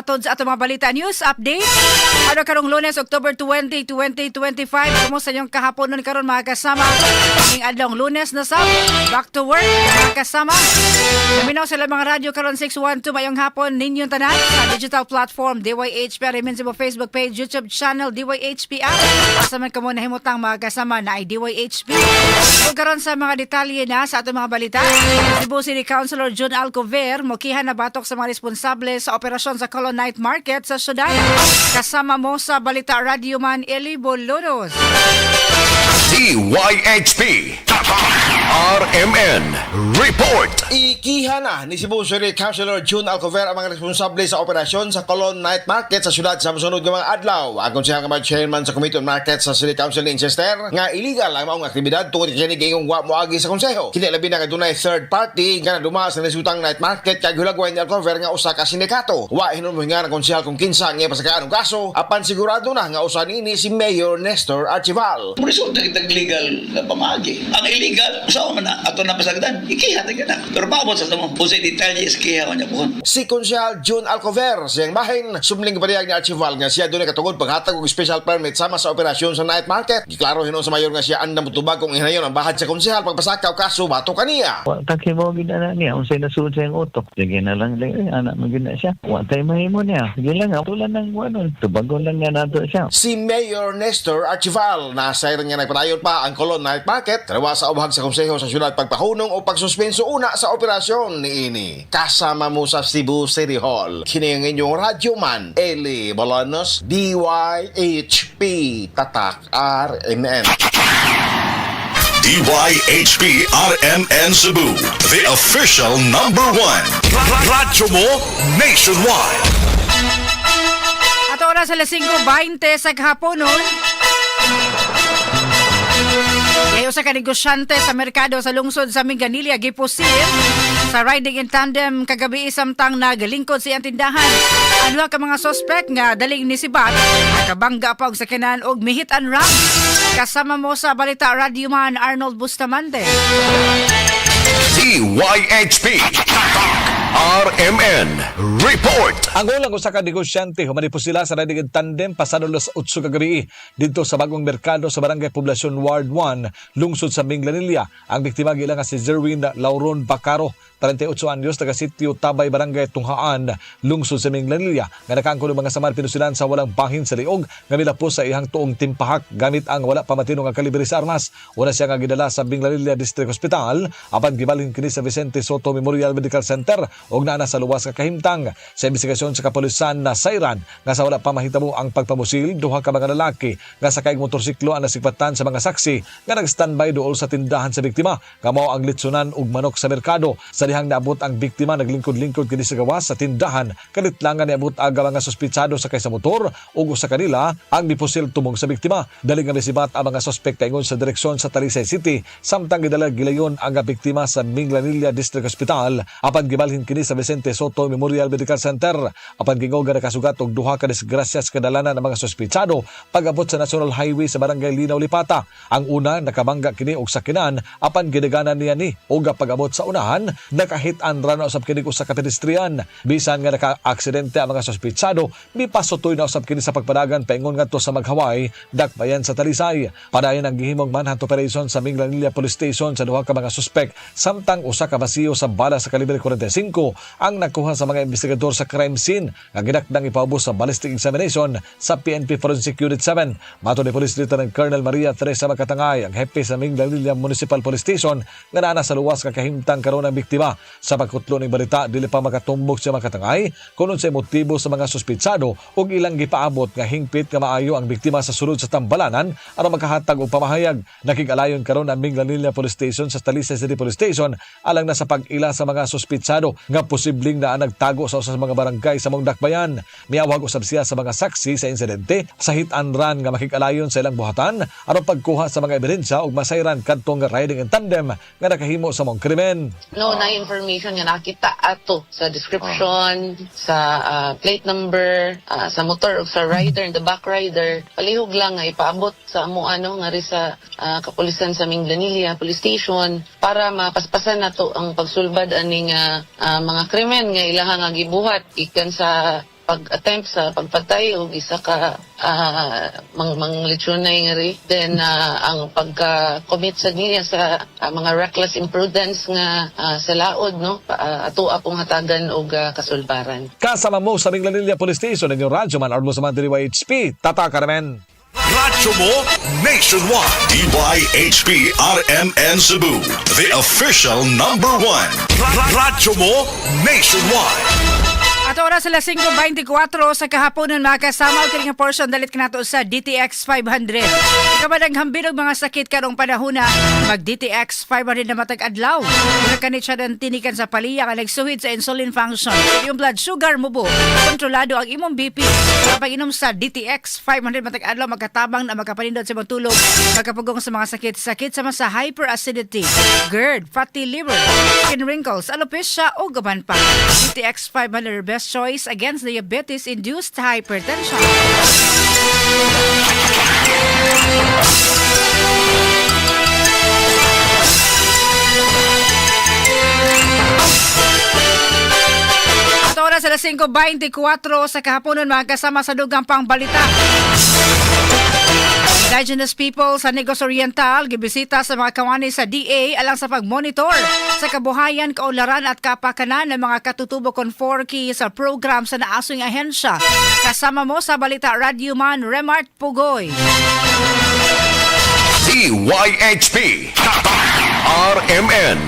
Atod sa atong mga balita, news update. Ano karong Lunes, October 20, 2025. Kumusta inyong kahapon nun karon, mga kasama? Ning adlong Lunes na sab. Back to work, mga kasama. Naminaw sila mga radyo karon 612, mayong hapon ninyong tanan sa digital platform DYHP RMN Cebu Facebook page, YouTube channel, DYHP app. Asa man kamo nahimutang, mga kasama, na ay DYHP. Ug karon sa mga detalye na sa atong mga balita, Cebu City Councilor Jun Alcover mokiha na batok sa mga responsable sa operasyon sa Colon Night Market sa syudad. Kasama mo sa balita, Radyoman Eli Bolonos. DYHP RMN Report. Ikiha na ni Cebu City Councilor Jun Alcover ang mga responsable sa operasyon sa Colon Night Market sa syudad sa mosunod nga mga adlaw. Ang konsehal nga chairman sa Committee on Markets sa City Council ni insister nga illegal ang maong aktibidad tungod kay kini giingong wa moagi sa konseho. Kini labi na nga dunay third party nga naduma sa nasutang night market kag hulagway ni Alcover nga usa ka sindikato. Wa hinuon nga ng konsehal kung kinsa ang iya pasakaan og kaso, apan sigurado na nga usa niini si Mayor Nestor Archival. Resulta kitag legal nga pamaagi. Ang illegal, usawa man na, ato na pasagdan, ikiha ta na. Pero paabot sa tamo, unsay detalye sa kiha niya pohon. Si Konsehal Jun Alcover siyang bahin, sumling gipadayag ni Archival nga siya dunay katungod paghatag og special permit sama sa operasyon sa night market. Giklaro hinuon sa mayor nga siya andam motubag kung ihinayon ang bahad sa konsehal pagpasaka og kaso batok kaniya. Wa ta kibaw gid ana niya unsay nasud sa iyang utok. Sige na lang lang, anak mo gid na siya. Wa tay mahimo niya. Sige lang, tulan ng ano, tubagon lang nga nato siya. Si Mayor Nestor Archival na sayran nga nagpadayon pa ang Colon Night Market karawa sa ubhag sa konseho sa syudad pagpahunong o pagsuspenso una sa operasyon niini. Kasama mo sa Cebu City Hall, kini ang inyong radyo man, Eli Bolanos, DYHP Tatak RMN. DYHP RMN Cebu, the official number one. Radyo mo nationwide. Ato oras alas 5:20 sa kahaponon. Yayo sa kanegosyante sa merkado sa lungsod sa Minglanilla gipusil sa riding in tandem kagabi samtang nagalingkod sa iyang tindahan. Ang duha ka mga suspect nga daling ni sibat nakabangga pa og sakyanan og mihit and run. Kasama mo sa balita, Radyoman Arnold Bustamante. DYHP RMN Report. Ang ulang usa ka negosyante human sila sa riding in tandem pasado alas 8 kagabi didto sa bagong merkado sa Barangay Poblacion Ward 1, lungsod sa Minglanilla. Ang biktima giila nga si Zerwin Lauron Bacaro, 38 anyos, taga Sitio Tabay, Barangay Tunghaan, lungsod sa Minglanilla, nga nakaangkon og mga samar pinusilan sa walang bahin sa liog nga milapos sa iyang tuong timpahak gamit ang wala pa matino nga kalibre sa armas. Una siya nga gidala sa Minglanilla District Hospital apan gibalhin kini sa Vicente Sotto Memorial Medical Center ug naa na sa luwas nga kahimtang. Sa investigasyon sa kapulisan, nasayran nga sa wala pa mahitabo ang pagpamusil, duha ka mga lalaki nga sakay og motorsiklo ang nasikbatan sa mga saksi nga nag-standby duol sa tindahan sa biktima nga mao ang litsunan ug manok sa merkado. Sa dihang naabot ang biktima, naglingkod-lingkod kini sa gawas sa tindahan. Kalitlangan niabot ang mga suspitsado sakay sa motor ug usa kanila ang mipusil tumong sa biktima. Dali nga misibat ang mga suspect paingon sa direksyon sa Talisay City samtang gidala gilayon ang biktima sa Minglanilla District Hospital apan gibalhin kini sa Vicente Sotto Memorial Medical Center. Apan gingo nga nakasugat og duha ka disgrasya sa kadalanan ng mga suspitsado pag-abot sa National Highway sa Barangay Linaw, Lipata. Ang una, nakabangga kini og sakinan apan gidaganan niya ni ug pag-abot sa unahan, naka-hit and run na usab kini usa ka pedestrian. Bisan nga naka-aksidente ang mga suspitsado, mipasutoy na usab kini sa pagpadagan paingon ngadto sa Maghaway, dakbayan sa Talisay. Padayon ang gihimong manhunt operation sa Minglanilla Police Station sa duha ka mga suspek samtang usa ka basiyo sa bala sa kalibre 45 ang nakuha sa mga investigador sa crime scene nga gidakdang ipaubos sa ballistic examination sa PNP Forensic Unit 7. Matod ni Police Lieutenant Colonel Maria Teresa Macatangay, ang hepe sa Minglanilla Municipal Police Station, nga naa na sa luwas nga kahimtang karon ang biktima. Sa pagkutlo ning balita, dili pa makatumbok siya Macatangay kung unsay motibo sa mga suspitsado ug ilang gipaabot nga hingpit nga maayo ang biktima sa sulod sa tambalanan aron makahatag og pamahayag. Nakig-alayon karon ang Minglanilla Police Station sa Talisay City Police Station alang na sa pag-ila sa mga suspitsado nga posibleng naa nagtago sa usa sa mga barangay sa maong dakbayan. Miawag usab siya sa mga saksi sa insidente sa hit and run nga makig-alayon sa ilang buhatan aron pagkuha sa mga ebidensya ug masayran kadtong riding in tandem nga nakahimo sa maong krimen. No, na information nga nakita ato sa description, sa plate number, sa motor ug sa rider, the back rider. Palihog lang nga ipaabot sa amo ano nga ri sa kapulisan sa Minglanilla Police Station para mapaspasan nato ang pagsulbad aning mga krimen nga ilaha nga gibuhat ikan sa pag-attempt sa pagpatay og isa ka manglitsunay nga ri. Then ang pagka-commit sa niya sa mga reckless imprudence nga sa laod, no, ato akong hatagan og kasulbaran. Kasama mo sa Minglanilla Police Station, inyong radyo man, Arlo sa DYHP, Tata Carmen. Radyo mo nationwide. DYHP RMN Cebu, the official number one. Radyo mo nationwide. At oras alas 5:24 sa kahaponon, mga kasama, og kini nga portion dalit kanato sa DTX 500. Ikaw ba naghambin og mga sakit karong panahon na, mag DTX 500 na matag adlaw. Mura kani siya ng tinikan sa paliya nga nagsuhid sa insulin function. Yung blood sugar mo bo, kontrolado ang imong BP. Kapag inom sa DTX 500 matag adlaw, magkatabang na makapanindot sa imong tulog, magkapugong sa mga sakit, sakit sama sa hyperacidity, GERD, fatty liver, skin wrinkles, alopecia o gaban pa. DTX 500, best choice against diabetes-induced hypertension. At oras alas 5:24 sa kahaponon, mga kasama, sa dugang pang balita. Indigenous people sa Negros Oriental gibisita sa mga kawani sa DA alang sa pagmonitor sa kabuhayan, kaunlaran at kapakanan ng mga katutubo kon 4K sa program sa naasong ahensya. Kasama mo sa balita, Radyoman Remart Pugoy. DYHP RMN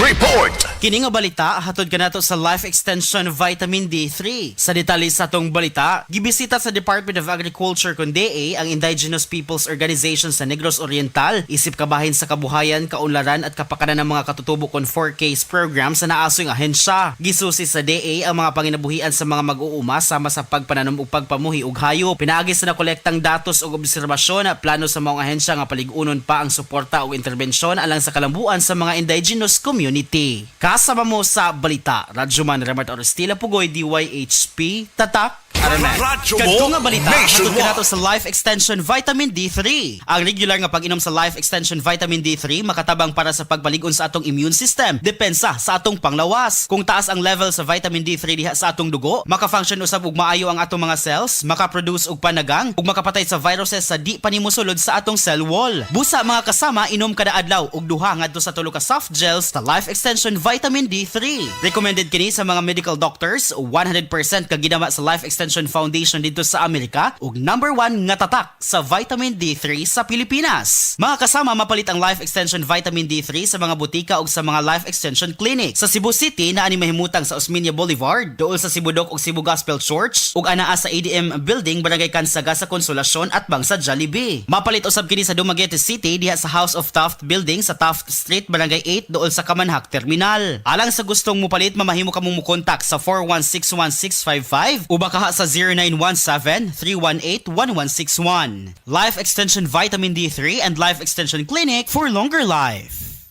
Report. Kini nga balita hatod kanato sa Life Extension Vitamin D3. Sa detalye sa atong balita, gibisita sa Department of Agriculture kun DA ang Indigenous Peoples Organization sa Negros Oriental isip kabahin sa kabuhayan, kaunlaran at kapakanan ng mga katutubo kon 4Ks program sa naasong ahensya. Gisusi sa DA ang mga panginabuhian sa mga mag-uuma sama sa pagpananom ug pagpamuhi og hayop. Pinaagi sa nakolektang datos ug obserbasyon, plano sa maong ahensya nga palig-unon pa ang suporta ug interbensyon alang sa kalambuan sa mga indigenous community. Kasama mo sa balita, Radyoman Remart Orestila Pugoy, DYHP, Tatak, RMN. Radyo mo, Kadto nga balita, hatod nationwide. kanato sa Life Extension Vitamin D3. Ang regular nga pag-inom sa Life Extension Vitamin D3 makatabang para sa pagbalig-on sa atong immune system, depensa sa atong panglawas. Kung taas ang level sa vitamin D3 diha sa atong dugo, maka-function usab og maayo ang atong mga cells, maka-produce og panagang, ug makapatay sa viruses sa di pa nimo sulod sa atong cell wall. Busa, mga kasama, inom kada adlaw og 2 ngadto sa 3 ka soft gels sa Life Extension Vitamin D3. Recommended kini sa mga medical doctors, 100% kaginama sa Life Extension Foundation dito sa Amerika ug number 1 nga tatak sa vitamin D3 sa Pilipinas. Mga kasama, mapalit ang Life Extension Vitamin D3 sa mga butika ug sa mga Life Extension Clinic. Sa Cebu City naa ni mahimutang sa Osmeña Boulevard, duol sa Cebu Doc ug Cebu Gospel Church ug anaa sa ADM Building, Barangay Kansaga sa Consolacion at bang sa Jollibee. Mapalit usab kini sa Dumaguete City diha sa House of Taft Building sa Taft Street, Barangay 8, duol sa Kamanhak Terminal. Alang sa gustong mupalit, mamahimo kamong mukontak sa 4161655 o baka sa 0917-318-1161. Life Extension Vitamin D3 and Life Extension Clinic for longer life.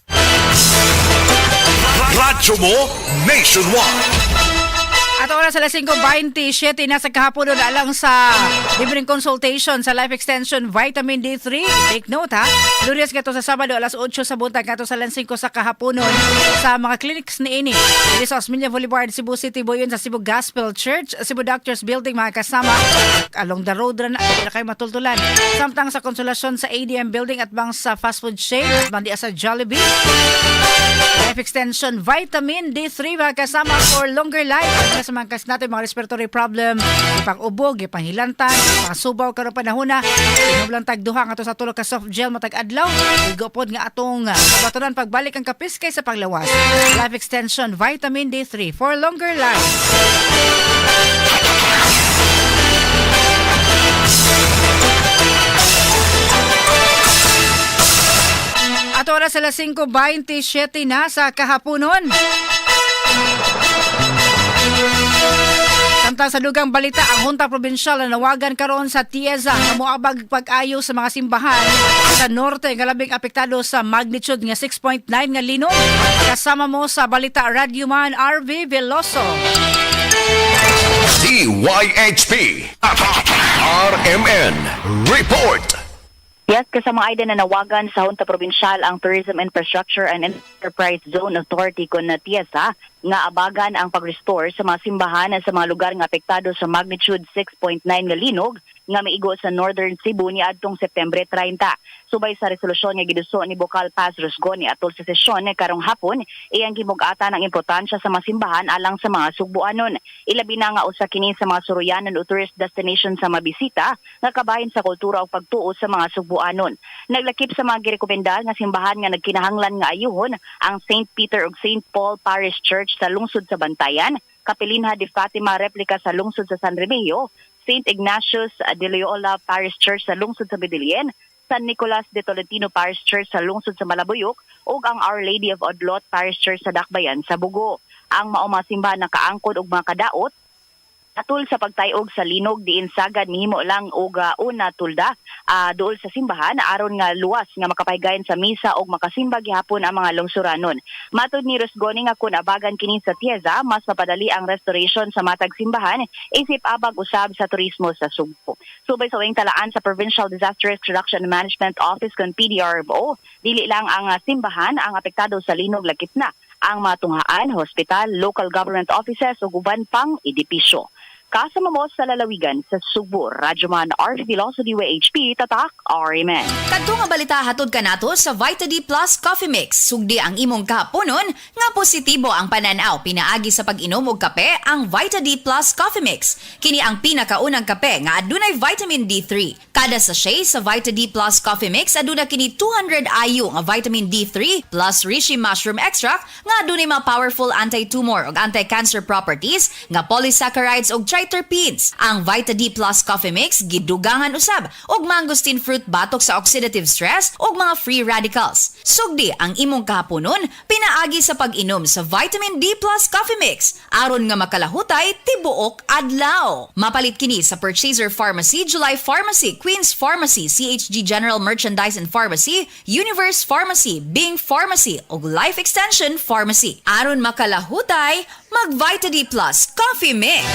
Radyo mo nationwide. At oras alas 5:27 na sa kahapon alang sa libreng consultation sa Life Extension Vitamin D3. Take note ha. Lunes ngadto sa Sabado, alas 8 sa buntag ngadto sa alas 5 sa kahaponon sa mga clinics ni ini. Diri sa Osmeña Boulevard, Cebu City, Buyon sa Cebu Gospel Church, Cebu Doctors Building, mga kasama. Along the road ra na, di na kayo matultulan. Samtang sa Consolacion sa ADM Building at bang sa fast food chain at bang sa Jollibee. Life Extension Vitamin D3, mga kasama, for longer life. At sa mga kas natin mga respiratory problem, ipang ubog, ipang hilantan, ipang subaw karon panahon na, inom lang tag 2 ngadto sa 3 ka soft gel matag adlaw. Igo pod nga atong kabatonan pagbalik ang kapiskay sa panglawas. Life Extension Vitamin D3 for longer life. At oras alas 5:27 na sa kahaponon. Samtang sa dugang balita, ang Junta Provincial na nawagan karon sa TIEZA nga moabag pag-ayo sa mga simbahan sa norte nga labing apektado sa magnitude nga 6.9 nga linog. Kasama mo sa balita, Radyoman RV Veloso. DYHP RMN Report. Yes, kasama ay nanawagan sa Junta Provincial ang Tourism Infrastructure and Enterprise Zone Authority kon TIEZA. nga abagan ang pag-restore sa mga simbahan sa mga lugar nga apektado sa magnitude 6.9 nga linog nga miigo sa Northern Cebu niadtong September 30. Subay sa resolusyon nga giduso ni Bokal Paz Rusgoni atol sa sesyon karong hapon, iyang gimug-atan ang importansya sa mga simbahan alang sa mga Sugbuanon. Ilabi na nga usa kini sa mga suruyanan o tourist destination sa mabisita nga kabahin sa kultura ug pagtuo sa mga Sugbuanon. Naglakip sa mga girekomendar nga simbahan nga nagkinahanglan nga ayuhon ang St. Peter ug St. Paul Parish Church sa lungsod sa Bantayan, Capelinha de Fatima replica sa lungsod sa San Remigio, St. Ignatius de Loyola Parish Church sa lungsod sa Medellin, San Nicolas de Tolentino Parish Church sa lungsod sa Malabuyok ug ang Our Lady of Odlot Parish Church sa Dakbayan sa Bugo. Ang maong mga simbahan nakaangkon og mga kadaot atul sa pagtayog sa linog diin sagad nihimo lang og una tulda duol sa simbahan aron nga luwas nga makapahigayon sa misa og makasimba gihapon ang mga lungsuranon. Matod ni Rusgoni nga kun abagan kini sa TIEZA, mas mapadali ang restoration sa matag simbahan isip abag usab sa turismo sa Sugbo. Subay sa uwing talaan sa Provincial Disaster Risk Reduction and Management Office kon PDRMO, dili lang ang simbahan ang apektado sa linog, lakip na ang mga tunghaan, hospital, local government offices ug uban pang edipisyo. Kasama mo sa lalawigan sa Sugbo, Radyoman RV Veloso DYHP, Tatak, RMN. Kadto nga balita hatod kanato sa Vita D Plus Coffee Mix. Sugdi ang imong kahaponon nga positibo ang pananaw pinaagi sa pag-inom og kape ang Vita D Plus Coffee Mix. Kini ang pinakaunang kape nga adunay vitamin D3. Kada sachet sa Vita D Plus Coffee Mix aduna kini 200 IU nga vitamin D3 plus reishi mushroom extract nga adunay mga powerful anti-tumor ug anti-cancer properties nga polysaccharides ug triterpenes. Ang Vita D Plus Coffee Mix gidugangan usab og mangosteen fruit batok sa oxidative stress ug mga free radicals. Sugdi ang imong kahaponon pinaagi sa pag-inom sa Vitamin D Plus Coffee Mix aron nga makalahutay tibuok adlaw. Mapalit kini sa Purchaser Pharmacy, July Pharmacy, Queens Pharmacy, CHG General Merchandise and Pharmacy, Universe Pharmacy, Bing Pharmacy ug Life Extension Pharmacy. Aron makalahutay, mag Vita D Plus Coffee Mix.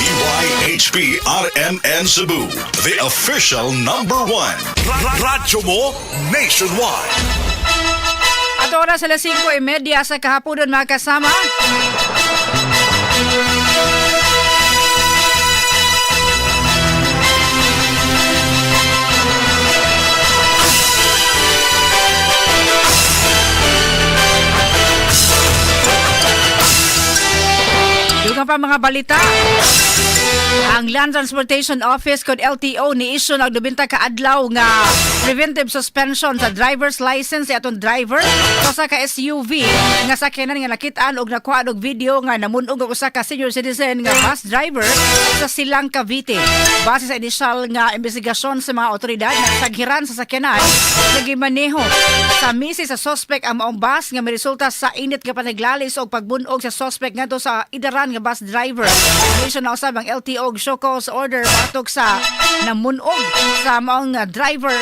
DYHP RMN Cebu, the official number one. Radyo mo nationwide. At oras alas 5:30 sa kahaponon, mga kasama. Dugang pa mga balita. Ang Land Transportation Office kon LTO ni issue og 90 ka adlaw nga preventive suspension sa driver's license sa atong driver sa usa ka SUV nga sakyanan nga nakit-an og nakuha og video nga namun-og og usa ka senior citizen nga bus driver sa Silang, Cavite. Base sa inisyal nga investigasyon sa mga otoridad, nasaghiran sa sakyanan nga gimaneho sa misis sa suspect ang maong bus nga miresulta sa init nga panaglalis og pagbunog sa suspect ngadto sa idaran nga bus driver. Ni-issue na usab ang LTO og show cause order batok sa namunog sa maong driver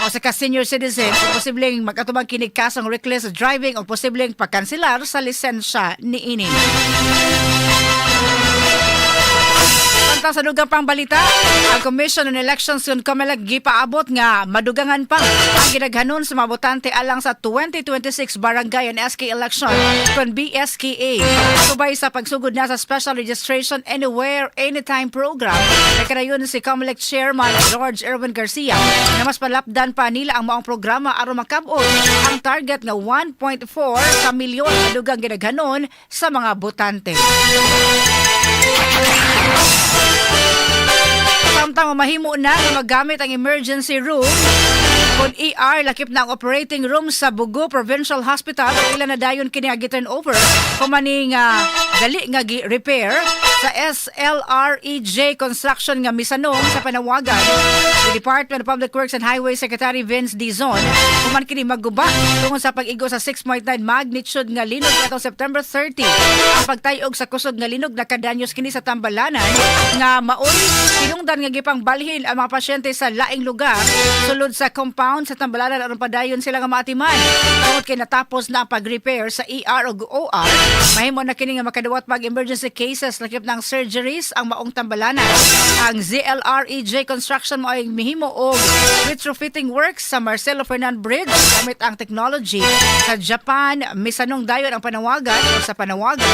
o sa ka senior citizen o posibleng mag-atubang kini kasong reckless driving o posibleng pagkanselar sa lisensya niini. Samtang sa dugang pang balita, ang Commission on Elections kun COMELEC gipaabot nga madugangan pa ang gidaghanon sa mga botante alang sa 2026 Barangay and SK Election kun BSKA. Subay sa pagsugod na sa Special Registration Anywhere Anytime program, nagkanayon si COMELEC Chairman George Erwin Garcia na mas palapdan pa nila ang maong programa aron makabot ang target nga 1.4 ka milyon nga dugang gidaghanon sa mga botante. Samtang mahimo na nga magamit ang emergency room kung ER lakip na ang operating room sa Bugo Provincial Hospital ug ila na dayon kini nga turn over humaning dali nga gi-repair sa SLREJ Construction nga misanong sa panawagan ni Department of Public Works and Highway Secretary Vince Dizon human kini maguba tungod sa pag-igo sa 6.9 magnitude nga linog atong September 30. Ang pagtayog sa kusog nga linog nakadanyos kini sa tambalanan nga maoy hinungdan nga gipangbalhin ang mga pasyente sa laing lugar sulod sa complex. compound sa Tambalanan aron padayon sila nga maatiman. Tungod kay natapos na ang pag-repair sa ER ug OR, mahimo na kini nga makadawat pag emergency cases lakip ng surgeries ang maong Tambalanan. Ang ZLREJ Construction mo ay mihimo og retrofitting works sa Marcelo Fernan Bridge gamit ang technology sa Japan. Misanong dayon ang panawagan o sa panawagan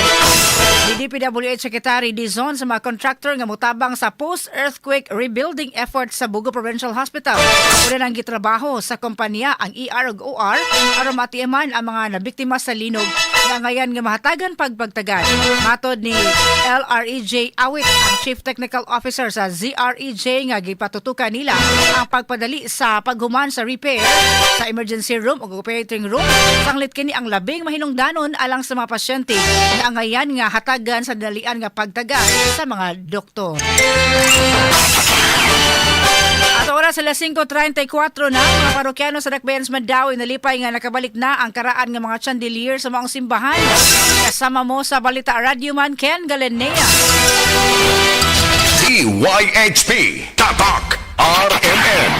ni DPWH Secretary Dizon sa mga contractor nga motabang sa post-earthquake rebuilding efforts sa Bogo Provincial Hospital. Una nang gitrabaho sa kompanya ang ER ug OR aron matiman ang mga nabiktima sa linog nga ngayon nga mahatagan pagpagtagan. Matod ni LREJ Awit, ang Chief Technical Officer sa ZREJ, nga gipatutukan nila ang pagpadali sa paghuman sa repair sa emergency room o operating room. Sanglit kini ang labing mahinungdanon alang sa mga pasyente nga angayan nga hatagan sa dalian nga pagtagan sa mga doktor. At oras alas 5:34 na, mga parokyano sa Dakbayan sa Mandaue nalipay nga nakabalik na ang karaan nga mga chandelier sa maong simbahan. Kasama mo sa balita, Radyoman Ken Galenea. DYHP Tatak RMN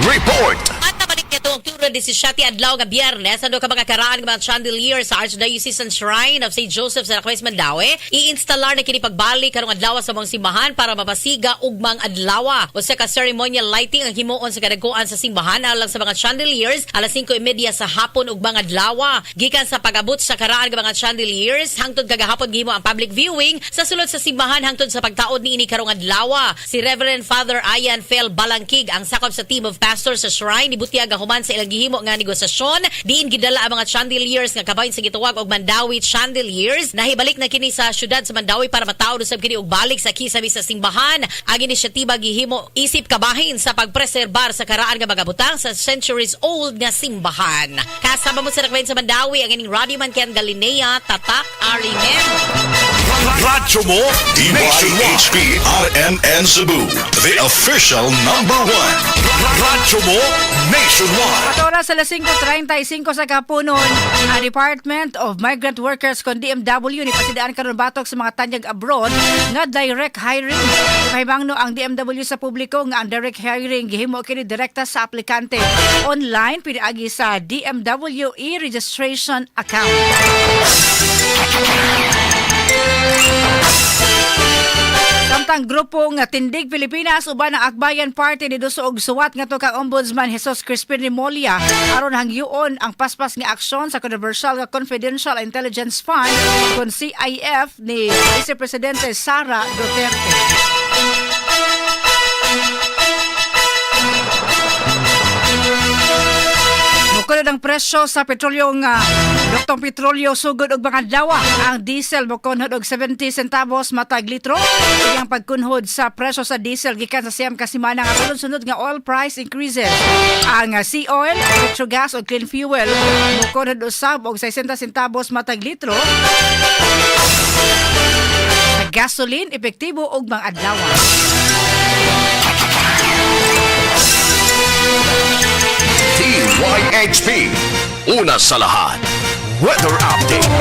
Report. At nabalik nito Oktubre 17, adlaw nga Biyernes, ano ka mga karaan nga mga chandelier sa Archdiocesan Shrine of St. Joseph sa Lakwes, Mandaue. I-instalar na kini pagbalik karong adlaw sa mga simbahan para mapasiga ugmang adlaw. Usa ka ceremonial lighting ang himuon sa kadagkoan sa simbahan alang sa mga chandeliers alas 5:30 sa hapon ugmang adlaw. Gikan sa pag-abot sa karaan nga mga chandeliers hangtod kagahapon gihimo ang public viewing sa sulod sa simbahan hangtod sa pagtaod niini karong adlaw. Si Reverend Father Ian Fel Balangkig, ang sakop sa team of pastors sa shrine, nibutyag nga human sa ilang gihimo nga negosasyon diin gidala ang mga chandeliers nga kabahin sa gituwag og Mandaue chandeliers, nahibalik na kini sa syudad sa Mandaue para mataod usab kini og balik sa kisame sa simbahan. Ang inisyatiba gihimo isip kabahin sa pagpreserbar sa karaan nga mga butang sa centuries old nga simbahan. Kasama mo sa Dakbayan sa Mandaue, ang ining Radyoman Ken Galinea, Tatak RMN. Radyo mo nationwide. DYHP RMN Cebu, the official number one. Radyo mo nationwide. At oras alas 5:35 sa kapunon, ang Department of Migrant Workers kon DMW ni pasidaan karon batok sa mga tanyag abroad nga direct hiring. Mahibangno ang DMW sa publiko nga ang direct hiring gihimo kini direkta sa aplikante online pinaagi sa DMW e-registration account. Samtang grupo nga Tindig Pilipinas uban ang Akbayan Party ni duso og suwat ngadto kang Ombudsman Jesus Crispin Remulla aron hangyoon ang paspas nga aksyon sa controversial nga Confidential Intelligence Fund kon CIF ni Vice Presidente Sara Duterte. Mukunod ang presyo sa petrolyo nga duktong petrolyo sugod og mga adlaw. Ang diesel mokunhod og 70 centavos matag litro. Iyang pagkunhod sa presyo sa diesel gikan sa 9 ka semana nga sunod-sunod nga oil price increases. Ang sea oil, petrogas ug clean fuel mokunhod usab og 60 centavos matag litro. Sa gasoline, epektibo og mga adlaw. DYHP. Una sa lahat. Weather Update.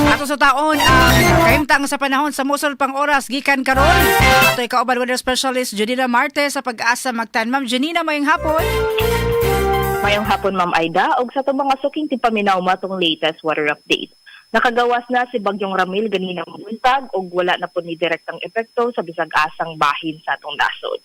Ato sa taon ang kahimtang sa panahon sa mosul pang oras gikan karon. Ato kauban weather specialist Janina Marte sa Pag-asa Mactan. Ma'am Janina, mayong hapon. Mayong hapon, Ma'am Aida, og sa atong mga suking tipaminaw, matong latest weather update. Nakagawas na si Bagyong Ramil ganinang buntag ug wala na po ni direktang epekto sa bisag asang bahin sa atong nasod.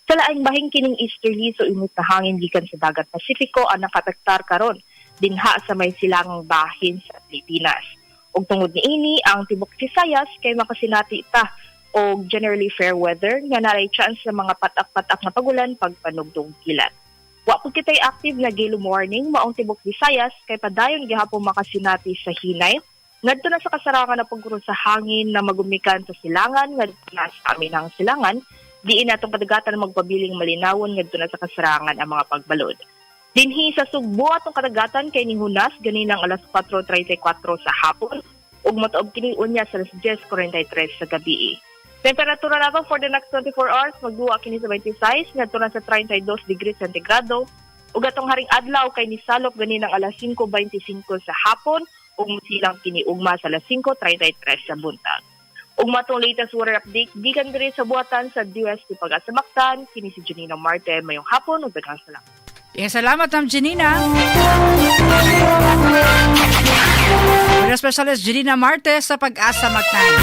Sa laing bahin, kining easterly so init na hangin gikan sa dagat Pasifiko ang nakapektar karon dinha sa may silangang bahin sa Pilipinas. Ug tungod niini, ang tibok Visayas kay makasinati ta og generally fair weather nga naray chance sa mga patak-patak nga pagulan pagpanugdog kilat. Wa po kitay active na gale warning, maong tibok Visayas kay padayon gihapon makasinati sa hinay ngadto na sa kasarangan na pagkurog sa hangin na magumikan sa silangan ngadto na sa amihanang silangan, diin atong kadagatan magpabiling malinawon ngadto na sa kasarangan ang mga pagbalod. Dinhi sa Sugbo, atong kadagatan kay nihunas ganinang alas 4:34 sa hapon ug motuob kini unya sa alas 10:43 sa gabi. Temperatura nato for the next 24 hours, magduwa kini sa 26 ngadto na sa 32 degrees centigrado ug atong haring adlaw kay nisalop ganinang alas 5:25 sa hapon ug mosilang kini ugma sa alas 5:33 sa buntag. Ug matong latest weather update gikan diri sa buhatan sa DOST Pag-asa Mactan, kini si Janina Marte, mayong hapon ug daghang salamat. Yung salamat, Ma'am Janina. Weather Specialist Janina Martes sa Pag-asa Mactan.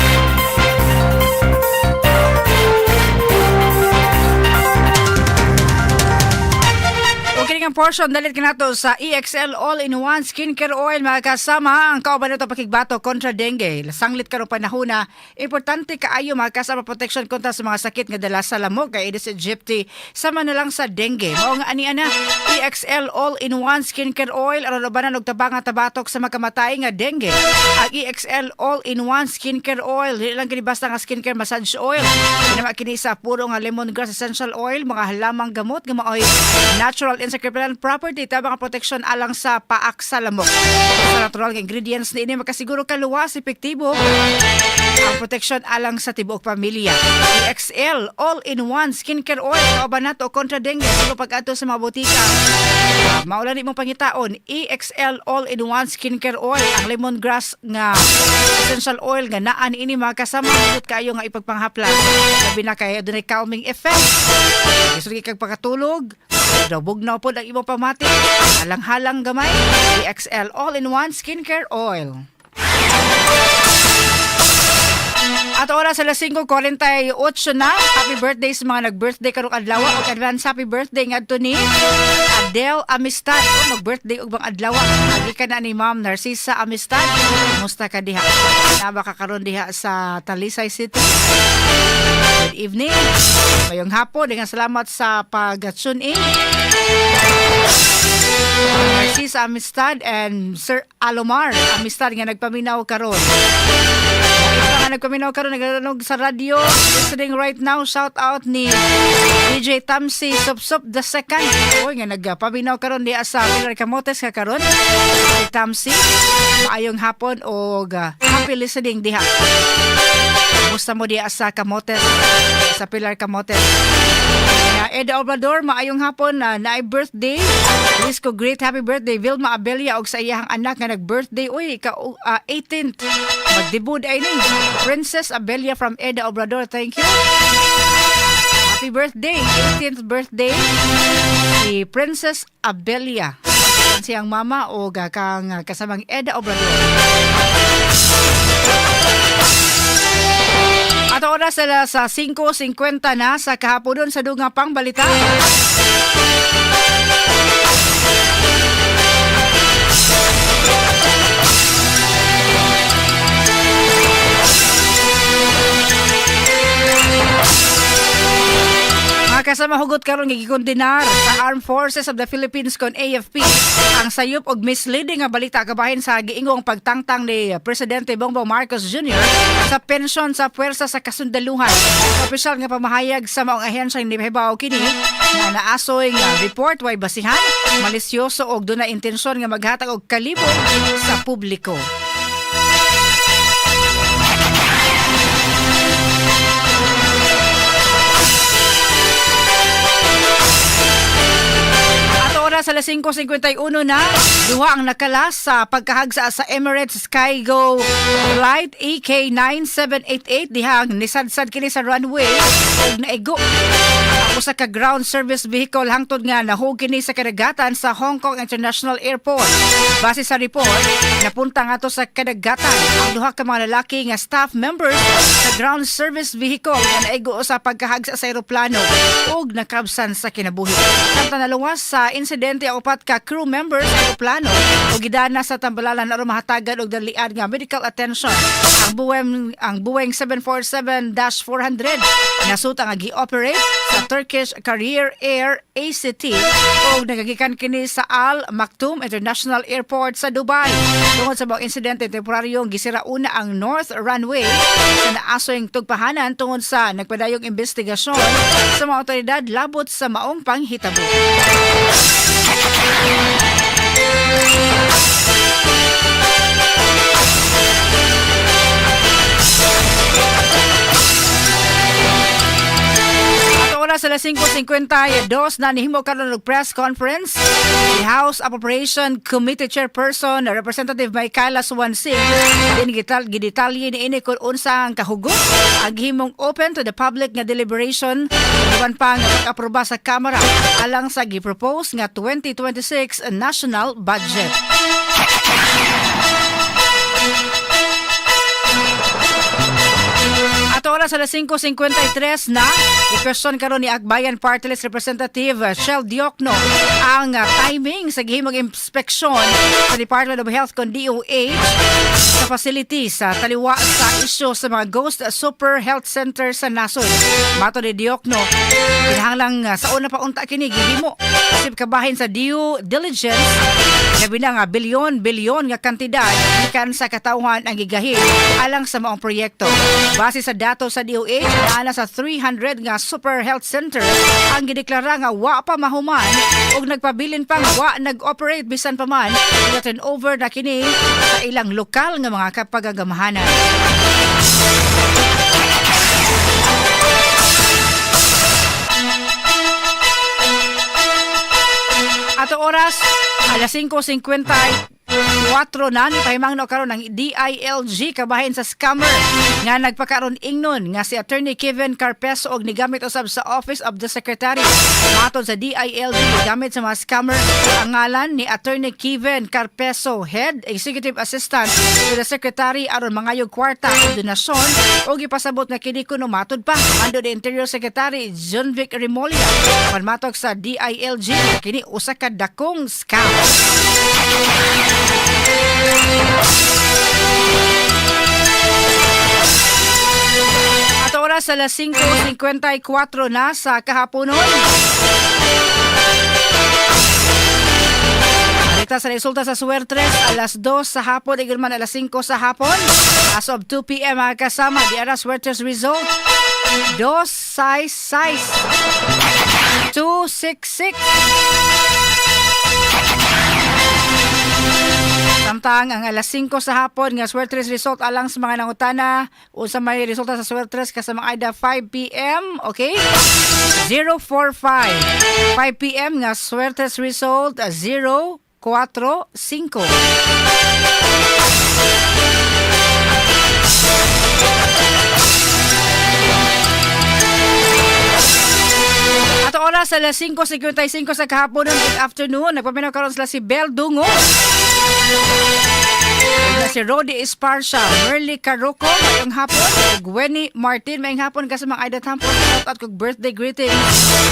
Okay nga portion, dalit ka nato sa EXL All-in-One Skincare Oil, mga kasama. Ang kauban nito pakigbato kontra dengue. Sanglit karon panahon na importante kaayo, mga kasama, protection kontra sa mga sakit nga dala sa lamok kay Aedes aegypti sama na lang sa dengue. Mao nga ani ana EXL All-in-One Skincare Oil aron ubanan og tabang nga tabatok sa makamatay nga dengue. Ang EXL All-in-One Skincare Oil dili lang kini basta nga skincare massage oil. Kinama kini sa puro nga lemongrass essential oil, mga halamang gamot nga maoy natural insect repellent property, tabang ang protection alang sa paak sa lamok. Sa natural nga ingredients niini, makasiguro kaluwas, epektibo ang protection alang sa tibuok pamilya. EXL All-in-One Skincare Oil kauban nato kontra dengue. Solo pag-adto sa mga botika, maulan imong pangitaon EXL All-in-One Skincare Oil, ang lemongrass nga essential oil nga naa niini, mga kasama, hindot kaayo nga ipagpanghaplas. Labi na kay adunay calming effect. Gusto kag pagkatulog, daw bugnaw pod ang imong pamati. Halang-halang gamay, EXL All-in-One Skincare Oil. At oras alas 5:48 na. Happy birthday sa mga nag-birthday karong adlaw. Og advance happy birthday ngadto ni Adele Amistad. Oh, mag-birthday og bang adlaw. Agi ka na ni Ma'am Narcisa Amistad. Kumusta ka diha? Naba ka karon diha sa Talisay City? Good evening. Mayong hapon. Daghang salamat sa pag-tune in. Narcisa Amistad and Sir Alomar Amistad nga nagpaminaw karon. Nga nagpaminaw karon, naglanog sa radyo, listening right now, shout out ni DJ Tamsi Sup the second. Oy, nga nagpaminaw karon diha sa Pilar Camotes ka karon. Si Tamsi, maayong hapon og happy listening diha. Kumusta mo diha sa Camotes, sa Pilar Camotes? Eda Obrador, maayong hapon na naay birthday. Wish ko great happy birthday Vilma Abelia og sa iyang anak nga nag-birthday, uy, ka 18th. Magdebut ay ni Princess Abelia from Eda Obrador. Thank you. Happy birthday, 18th birthday si Princess Abelia. Siyang mama o kang kasamang Eda Obrador. At oras sila sa 5:50 na sa kahaponon sa dunga pang balita. Mga kasama, hugot karon gikondenar sa Armed Forces of the Philippines kon AFP ang sayop og misleading nga balita kabahin sa giingong pagtangtang ni Presidente Bongbong Marcos Jr. sa pensyon sa puwersa sa kasundaluhan. Opisyal nga pamahayag sa maong ahensya nihibaw kini nga naasoy nga report way basihan, malisyoso og dunay intensyon nga maghatag og kalibog sa publiko. At oras alas 5:51 na, duha ang nakalas sa pagkahagsa sa Emirates Skygo Flight E EK9788 dihang nisadsad kini sa runway ug naigo ang usa ka ground service vehicle hangtod nga nahug kini sa kadagatan sa Hong Kong International Airport. Base sa report, napunta ngadto sa kadagatan ang duha ka mga lalaki nga staff members sa ground service vehicle nga naigo sa pagkahagsa sa eroplano ug nakabsan sa kinabuhi. Samtang naluwas sa insidente ang upat ka crew members sa eroplano ug gidana sa tambalalan aron mahatagan og dalian nga medical attention. Ang Boeing 747-400 nasuta nga gi-operate sa Turkish Carrier Air ACT ug nagagikan kini sa Al Maktoum International Airport sa Dubai. Tungod sa maong insidente, temporaryong gisira una ang North Runway sa naasoy tugpahanan tungod sa nagpadayong investigasyon sa mga otoridad labot sa maong panghitabo. At oras oras, alas 5:52 na, nihimo karon og press conference the House Appropriation Committee Chairperson, Representative Michaela Suansing, din gital gidetalye niini kung unsa ang kahugot ang himong open to the public nga deliberation, uban pa nga pag-aproba sa Kamara alang sa gi-propose nga 2026 national budget. Ato oras, alas 5:53 na, i-question karon ni Akbayan Party List Representative Chel Diokno ang timing sa gihimong inspeksyon sa Department of Health kon DOH sa facilities sa taliwa sa isyu sa mga Ghost Super Health Center sa nasod. Matod ni Diokno, kinahanglang sa una pa unta kini gihimo isip kabahin sa due diligence, labi na nga bilyon-bilyon nga kantidad gikan sa katawhan ang gigahin alang sa maong proyekto. Base sa dato sa DOH, naa na sa 300 nga Super Health Center ang gideklara nga wa pa mahuman ug nagpabilin pang wa nag-operate bisan pa man turn over na kini sa ilang lokal nga mga kapagagamahanan. Ato oras, alas 5:54 na, ni pahimangno karon ang DILG kabahin sa scammer nga nagpakaron ingnon nga si Attorney Kevin Carpeso og nigamit usab sa Office of the Secretary. Matod sa DILG, gamit sa mga scammer ang ngalan ni Attorney Kevin Carpeso, Head Executive Assistant to the Secretary, aron mangayog kwarta o donasyon o gipasabot nga kini kuno, matod pa ando ni Interior Secretary Jonvic Remulla. Apan matod sa DILG, kini usa ka dakong scam. Ato oras, alas 5:54 na sa kahaponon. Balita sa resulta sa Suertres, alas 2 sa hapon, igil man alas 5 sa hapon. As of 2 p.m., mga kasama, di ara Suertres result. 2 size size 266. Samtang ang alas 5 sa hapon nga Suertres result, alang sa mga nangutana unsa may resulta sa Suertres kasama Aida, 5 p.m., okay? 045. 5 p.m. nga Suertres result, 045. Ato oras, alas 5:55 sa kahapon ng good afternoon. Nagpaminaw karon sila si Bel Dungo. Na si Rodi Esparcia, Merly Caruco, mayong hapon, ug Gwenny Martin, mayong hapon kasi mga Aida Tampon, shout out kog birthday greetings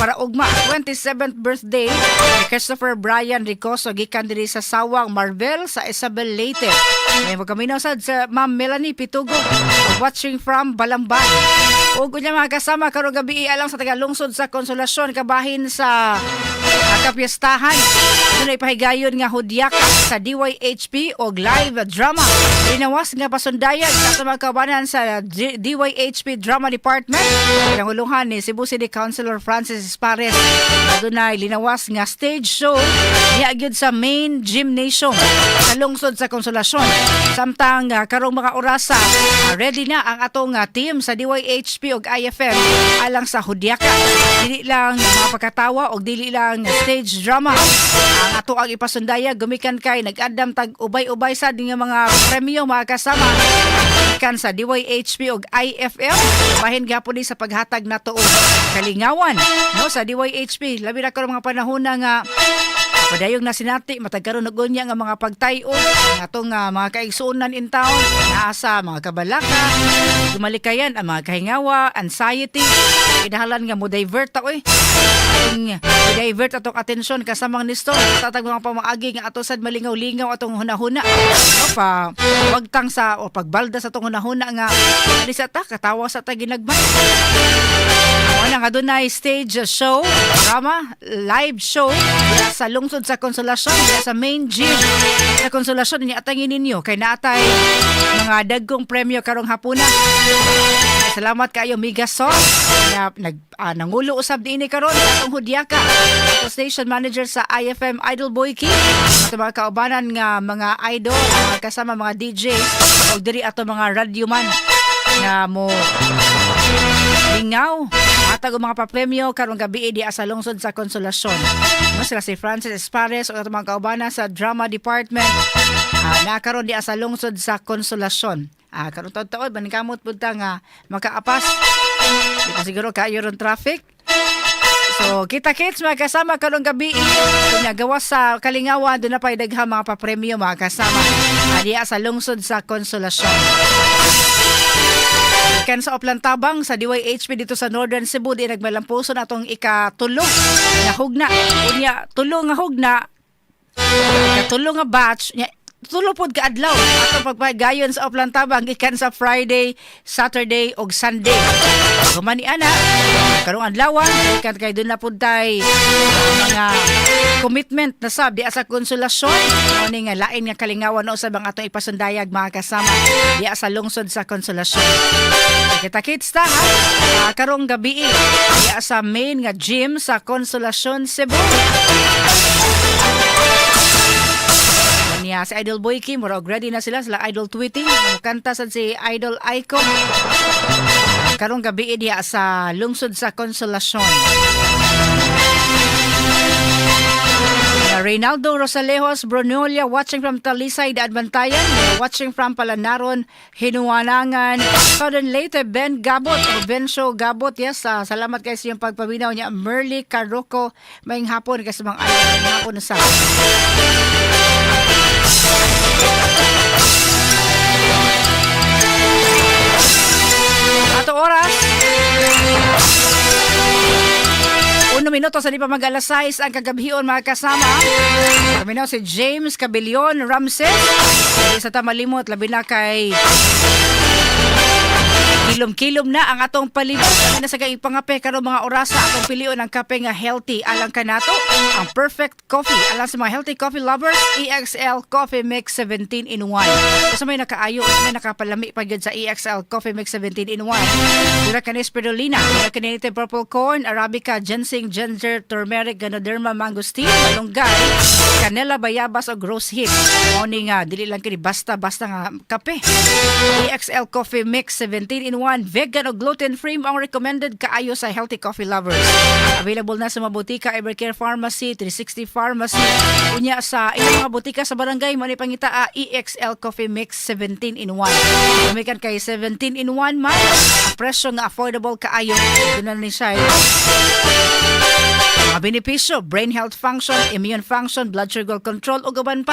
para ugma 27th birthday ni Christopher Brian Ricoso gikan diri sa Sawang Marvel sa Isabel Leyte. May magkaminaw sad sa Ma'am Melanie Pitugo, watching from Balamban. Ug unya, mga kasama, karong gabi alang sa taga-lungsod sa Konsolasyon kabahin sa kapiestahan. Dunay pahigayon nga hudyaka sa DYHP og live drama. Linawas nga pasundayag sa mga kabanan sa DYHP Drama Department. Pinanguluhan ni Cebu City Councilor Francis Espares. Dunay linawas nga stage show niya gyud sa main gymnasium sa lungsod sa Konsolasyon. Samtang karong mga orasa, ready na ang atong team sa DYHP ug IFM alang sa hudyaka. Dili lang mga pagkatawa og dili lang stage drama ang ato ang ipasundaya gumikan kay nag-andam tag ubay-ubay sa nga mga premyo, mga kasama, gikan sa DYHP ug IFM, bahin gapon ni sa paghatag nato og kalingawan, no, sa DYHP, labi na karon mga panahon na nga padayong na sinati matag karon og unya nga mga pagtay-o ang atong mga kaigsuonan in town naa sa mga kabalaka, gumalikayan ang mga kahingawa, anxiety, kinahanglan nga mo divert ta oy, atong divert atong atensyon kasamang Nestor, tatag mga pamaagi nga ato sad malingaw-lingaw atong hunahuna, no, pa wagtang sa o pagbalda sa atong hunahuna nga ani sa ta katawa sa ta ginagmay. Mao na nga dunay stage show, drama, live show sa lungsod sa Konsolasyon, sa main gym sa Konsolasyon. Niya atangin ninyo kay naatay mga dagkong premyo karong hapuna. Salamat kaayo Mega Song na nag nangulo usab niini karon sa atong hudyaka. Ato station manager sa IFM, Idol Boyki, ato mga kaubanan nga mga idol, mga kasama, mga DJs ug diri ato mga radyoman nga mo lingaw. Lingaw. Hatag og mga papremyo karong gabi di sa lungsod sa Konsolasyon. No, sila si Francis Espares o atong mga kaubana sa drama department. Nakaron di sa lungsod sa Konsolasyon. Karon taon-taon maningkamot pud ta nga makaapas. Di pa siguro kayo ron traffic. So, kita kits mga kasama karong gabi. Kunya gawas sa kalingawan, doon na pa daghang mga papremyo, mga kasama. Diya sa lungsod sa Konsolasyon. Kan sa Oplan Tabang sa DYHP dito sa Northern Cebu, di nagmalampuson atong ikatulo nga hugna. Unya tulo nga hugna, ikatulo nga batch nya, tulo pod ka adlaw atong pagpagayon sa Oplan Tabang gikan sa Friday, Saturday ug Sunday. Human ni ana karong adlaw gikan kay doon na pud tay mga commitment na sab di sa Konsolasyon. Mao ni nga lain nga kalingawan no sa mga atong ipasundayag, mga kasama, di sa lungsod sa Konsolasyon. Kita kits ta ha. Karong gabi di sa main nga gym sa Konsolasyon, Cebu. Niya si Idol Boyki, murag ready na sila sila Idol Tweeting, kanta sad si Idol Icon. Karong gabi diha sa lungsod sa Konsolasyon. Reynaldo Rosalejos Brunolia watching from Talisay, Daanbantayan, watching from Palanaron, Hinuanangan, Southern Leyte, Ben Gabot, Bencho Gabot, yes, salamat kay sa iyong pagpaminaw niya. Merly Caroco, maayong hapon kasi mga ayaw, maayong hapon sa. Ato oras, 1 minuto sa di pa mag alas 6 ang kagabhion, mga kasama. Kami na si James Cabilion Ramses. Hindi sa tamalimot, labi na kay kilom-kilom na ang atong palibot. Kami na sa kay pangape karon mga orasa, atong pilion ang kape nga healthy alang kanato. Ang perfect coffee alang sa mga healthy coffee lovers, EXL Coffee Mix 17 in 1. Sa may nakaayo, sa may nakapalami pa gyud sa EXL Coffee Mix 17 in 1. Dira kani spirulina, dira kani native purple corn, arabica, ginseng, ginger, turmeric, ganoderma, mangosteen, malunggay, canela, bayabas o rose hip. Mao ni nga dili lang kini basta-basta nga kape. EXL Coffee Mix 17 in 1, vegan o gluten-free ang recommended kaayo sa healthy coffee lovers. Available na sa mga botika, Evercare Pharmacy, 360 Pharmacy, unya sa ilang mga botika sa barangay mo ni pangita EXL Coffee Mix 17 in 1. Gumikan kay 17 in 1 man, ang presyo nga affordable kaayo. Doon na ni siya mga benepisyo, brain health function, immune function, blood sugar control, ug uban pa.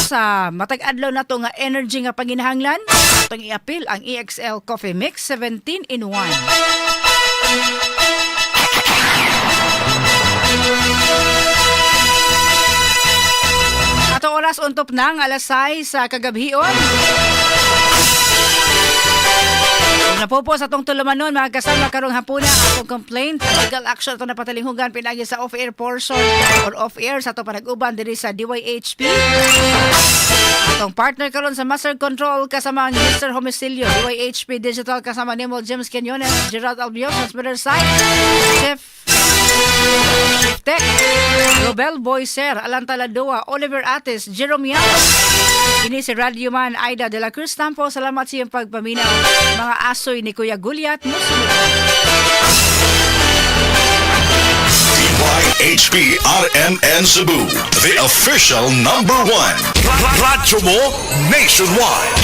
Sa matag adlaw na to nga energy nga panginahanglan, atong iapil ang EXL Coffee Mix 17 in 1. Ato oras untop nang alas 6 sa kagabhion. Napopo sa atong tulumanon, mga kasama, karong hapuna atong complaint at legal action ato napatalinghugan pinagi sa off-air portion or off-air sa ato panag-uban diri sa DYHP. Atong partner karon sa Master Control kasama ang Mr. Homicilio, DYHP Digital kasama Nemo James Quinones, Gerald Albios, Transmitter Site, Chef Tech, Robel Boyser, Alan Taladoa, Oliver Atis, Jerome Yang. Kini si Radio Man Aida de la Cruz Tampo. Salamat sa iyong pagpaminaw. Mga asoy ni Kuya Gulyat Musulod. DYHP RMN Cebu, the official number one. Radyo mo nationwide.